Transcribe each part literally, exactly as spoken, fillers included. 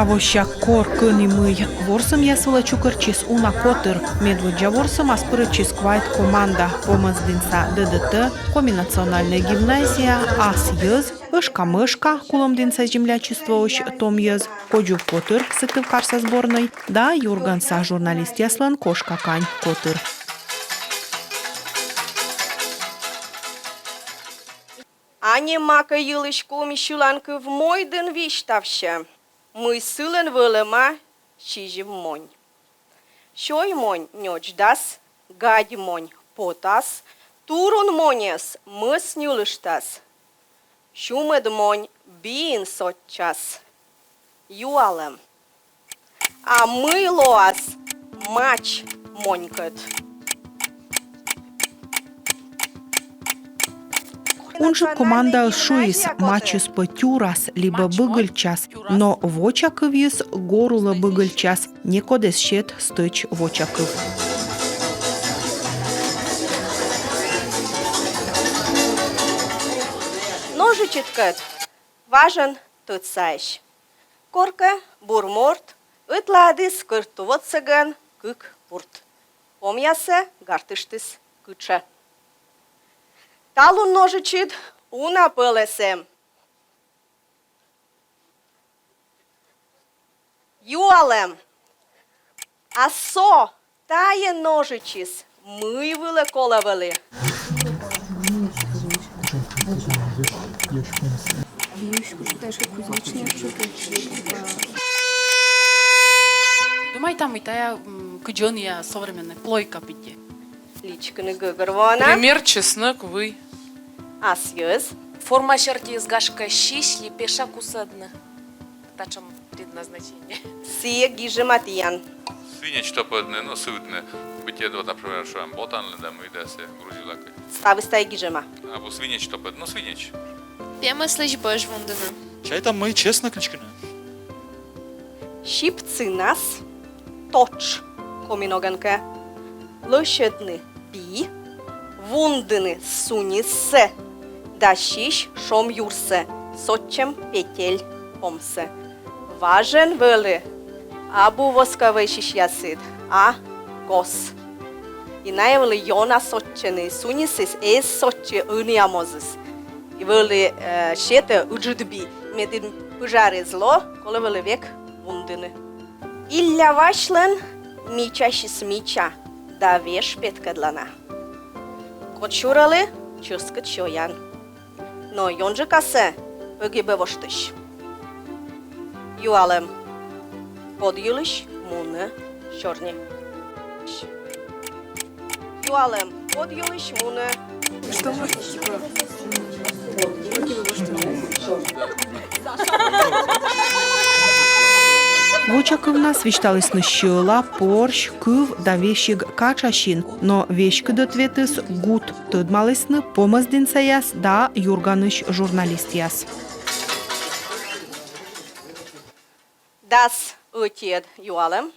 Вося кор, кӧні мый ворсӧмъяс вылӧ чукӧртчис уна котыр. Медводдза ворсӧмас пырӧдчис квайт команда: Помӧсдінса ДДТ, Коми национальнӧй гимназия, ас йӧз, Ӧшкамӧшка, Кулӧмдінса землячествоысь том йӧз, Кодзувкотыр, Сыктывкарса сборнӧй, да Юрганса журналистъяслӧн Кошка кань котыр. Анемакӧ йылысь коми сьыланкыв мойдын висьтавсьӧ, мый сылӧн вӧлӧма сизим монь. Сёй монь нёдздас, гадь монь потас, турун моньӧс мӧс ньылыштас, сюмӧд монь биын сотчас. Юалӧм. А мый лоас мач монькӧд? Унджык командаыс шуис: мачыс пӧ тюрас либӧ быгыльтчас, но воча кывйыс гор улӧ быгыльтчас, некод эз сет стӧч воча кыв. Ножичыдкӧд важӧн тӧдсаӧсь. Коркӧ бур морт ӧтлаӧдіс кӧрттувотсӧгӧн кык пурт. Помъяссӧ гартыштіс кытшӧ. Талун ножичыд уна пӧлӧс эм. Юалӧм. А со тайӧ ножичыс мый вылӧ колӧ вӧлі? Думайта, мый тайӧ, м, кыдз ӧнія современнӧй плойка пыдди. Личкыны гӧгӧрвоана. Пример: чеснок, вый. Ас йӧз. Форма сертиыс, гашкӧ, сись ли пеша кусӧдны. Татшӧм предназначение. Сійӧ гижӧма тіян. Свинеч топӧдны, но сывтны. Быттьӧ вот, например, шуам, ботанлы да мый да сійӧ грузилакӧ. Ставыс тайӧ гижӧма. Абу свинеч топӧдны, но свинеч. Пемӧслысь бӧж вундыны. Чайта, мый чеснок личкыны. Сип цинас, тотш коми ногӧн кӧ, лӧсьӧдны пи, вундыны сунисӧ да сись шом юрсӧ, сотчӧм петель помсӧ. Важӧн вӧлі абу восковӧй сисьясыд, а гос. И найӧ вӧлі ёна сотчӧны, сунисыс эз сотчы ӧнія мозыс. И вӧлі, э, сетӧ ыджыд би, медым пыжар эз ло, колӧ вӧлі век вундыны. Илля Васьлӧн мичасьыс мича да веж петкӧдлана. Кодсюрӧлы чӧскыд сёян. Но ёнджыкасӧ пӧгибӧ воштысь. Юалӧм. Код йылысь мунӧ сёрни? Юалӧм. Код йылысь мунӧ? Что может, типа, пӧгибӧ воштыны? Воча кывнас висьталісны сьӧла, порсь, кыв да весиг катшасин, но веськыд ӧтветыс гут тӧдмалісны Помӧсдінсаяс да Юрганысь журналистъяс. Дас ӧтиӧд юалӧм.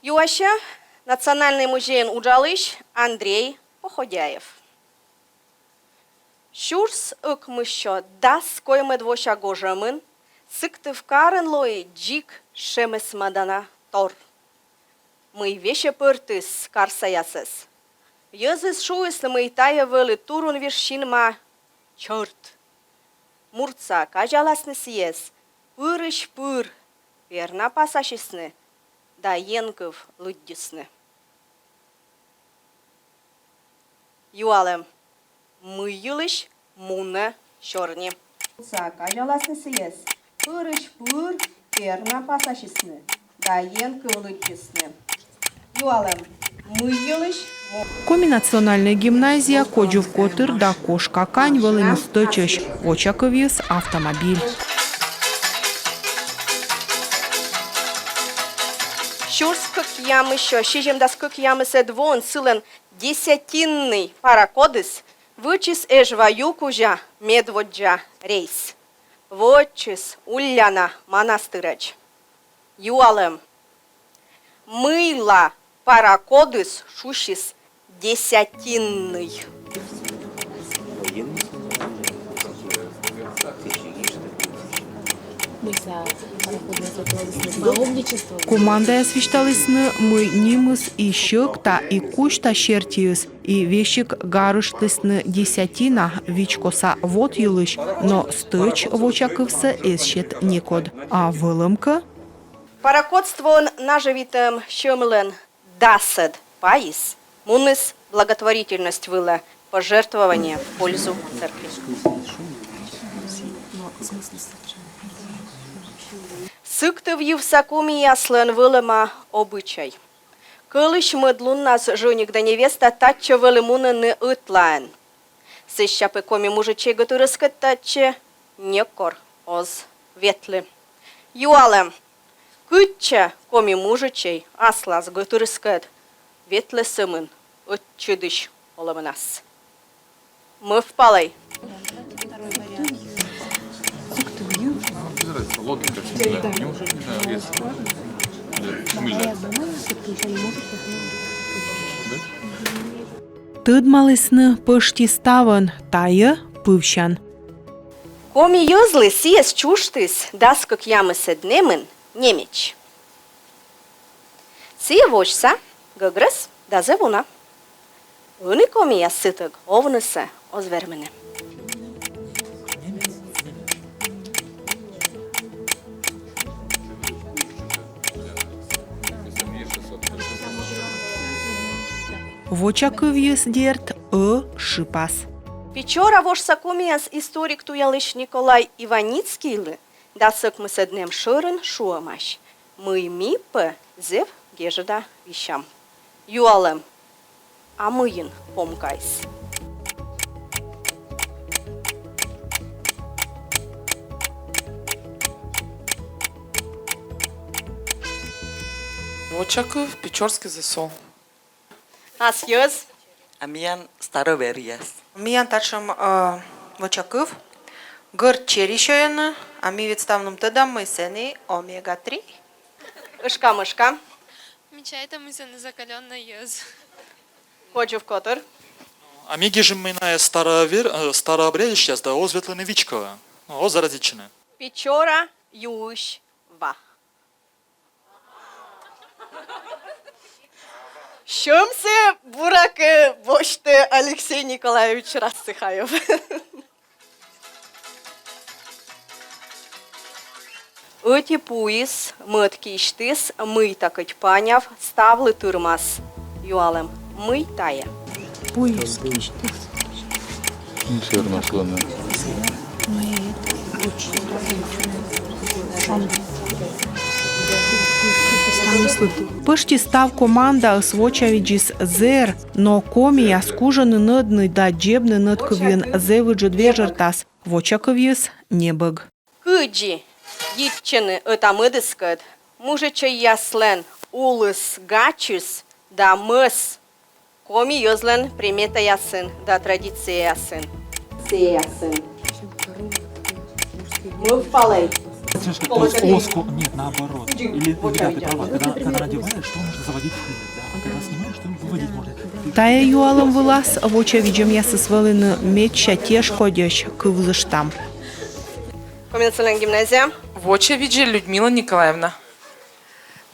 Юасьӧ Национальнӧй музейын уджалысь Андрей Походяев. Сюрс ӧкмыссё дас коймӧд вося гожӧмын Сыктывкарын лои дзик шемӧсмӧдана тор, мый весьӧпӧртіс карсаясӧс. Йӧзыс шуисны, мый тайӧ вӧлі турунвиж синма чӧрт. Муртса казяласны сійӧс, пырысь-пыр пернапасасисны да енкыв лыддисны. Юалӧм. Мый йылысь мунӧ сёрни? Муртса казяласны сійӧс, пырысь-пыр пернапасасисны да енкыв лыддисны. Юалӧм. Мый йылысь му- Коми национальнӧй гимназия, Кодзувкотыр да Кошка кань вӧліны стӧчӧсь. Воча кывйыс — автомобиль. Сюрс кӧкъямыссё сизимдас кӧкъямысӧд воын сылӧн Десятинный пароходыс вӧчис Эжва ю кузя медводдза рейс. Вӧчис Ульяна манастырӧдз. Юалӧм. Мыйла пароходыс шусис Десятинный? Командаяс висьталісны, мый нимыс и сьӧкта, и кузьта сертиыс, и весиг гарыштлісны десятина, вичкоса вот йылысь, но стӧч вочакывсӧ эз сет некод. А вӧлӧмкӧ? Пароходствоын нажӧвитӧм сьӧмлӧн дасӧд пайыс муніс благотворительность вылӧ, пожертвование в пользу церкви. Сыктывйывса комияслӧн вӧлӧма обычай. Кӧлысь мӧд луннас жӧник да невеста татчӧ вӧлі мунӧны ӧтлаӧн. Сэсся пӧ коми мужичӧй гӧтырыскӧд татчӧ некор оз ветлы. Юалӧм. Кытчӧ коми мужичӧй аслас гӧтырыскӧд ветлӧ сӧмын ӧтчыдысь олӧмынас? Мӧвпалӧй. Без разницы, логика всегда. Неужели? Да, вес. Да, мыльда. Тӧдмалісны пӧшти ставӧн, тайӧ пывсян. Коми йӧзлы сійӧс чужтіс дас кӧкъямысӧд нэмын немеч. Сійӧ восьса гӧгрӧс да зэв уна. Ӧні комияс сытӧг овнысӧ оз вермыны. Вочакывйыс, дерт, ӧ шыпас. Печора вожса комияс историк туялысь Николай Иваницкийлы дас ӧкмысӧд нэм шӧрын шуӧмаӧсь, мый ми пӧ зэв гежӧда висям. Юалӧм. А мыйын помкаыс? Вочакыв, печорский засол. Ас йӧз. А миян староверъяс. Миян татшӧм, э, вочакыв. Гӧрд чери сёйӧны, а ми ведь ставным тӧдам, мый сэні омега три. Ышкам, ышкам. Ми чайтам, мый сэні закалённӧй йӧз. Кодзув котыр. А ми гижим, мый найӧ старовер-, э, старообрядецъяс да оз ветлыны вичкоӧ. Ну, оз заразитчыны. Печора юысь ва. Сьӧмсӧ, буракӧ, босьтӧ Алексей Николаевич Рассыхаев. Ӧти пуыс мӧд кисьтыс, мыйта кӧть паняв, ставлы тырмас. Юалӧм, мый тайӧ? Пуыс кисьтыс. Ну, всё равно слоны. Пӧшти став командаыс вочавидзис зэр, но комияс кужӧны нӧдны да дзебны нӧдкывйын зэв ыджыд вежӧртас, вочакывйыс небӧг. Кыдзи йитчӧны ӧта-мӧдыскӧд мужичӧйяслӧн улыс гачыс да мӧс коми йӧзлӧн приметаясын да традицияясын? Мӧвпалӧй. Нет, наоборот. Или, или да, ты права, когда, когда надеваешь, то нужно заводить, да, а когда снимаешь, то выводить можно. Тайӧ юалӧм вылас вочавидзӧмъясыс вӧліны медся тешкодьӧсь, кывзыштам. Коминациональная гимназия. Вочавидзӧ Людмила Николаевна.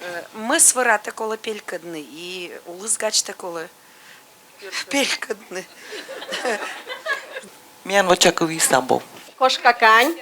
Э, мӧс вӧратӧ колӧ пелькӧдны и улыс гачтӧ колӧ пелькӧдны. Миян вочакыв Исамбов. Кошка кань.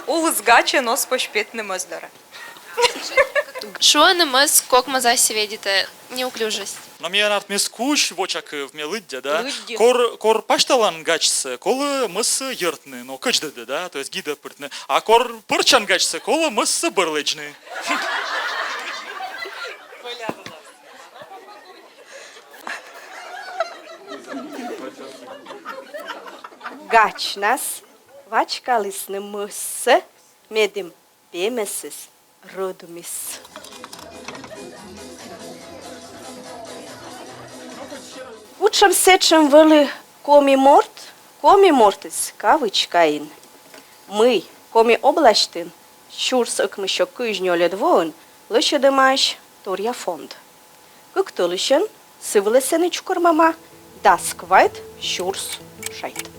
Улыс гачӧн оз позь петны мӧс дорӧ. Шуӧны, мӧс кок моз асьсӧ ведитӧ, неуклюжесть. Но миян артмис кузь вочакыв, ме лыддя, да? Лыддьы. Кор, кор пасьталан гачсӧ, колӧ мӧссӧ йӧртны, но кӧдздӧдӧ, да, то есть гидӧ пыртны. А кор пӧрччан гачсӧ, колӧ мӧссӧ бӧр лэдзны. Гачнас вачкалісны мӧссӧ, медым пемӧсыс рӧдмис. Кутшӧм сэтшӧм вӧлі коми морт? Коми мортыс кавычкаын. Мый Коми обласьтын сюрс ӧкмыссё кызь нёльӧд воын лӧсьӧдӧмаӧсь торъя фонд. Кык тӧлысьӧн сы вылӧ сэні чукӧрмӧма дас квайт сюрс шайт.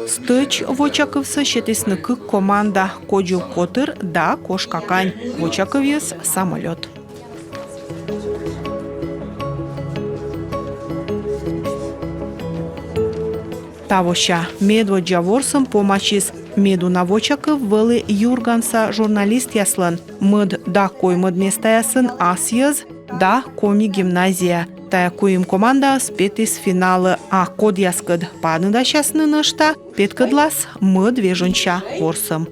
Стӧч воча кывсӧ сетісны кык команда: «Кодзув котыр» да «Кошка кань». Воча кывйыс — «Самолёт». Тавося медводдза ворсӧм помасис. Медуна воча кыв вӧлі Юрганса журналистъяслӧн. Мӧд да коймӧд местаясын ас йӧз да коми гимназия. Тайӧ куим командаыс петіс финалӧ, а кодъяскӧд паныдасясны нӧшта, петкӧдлас мӧд вежонься ворсӧм.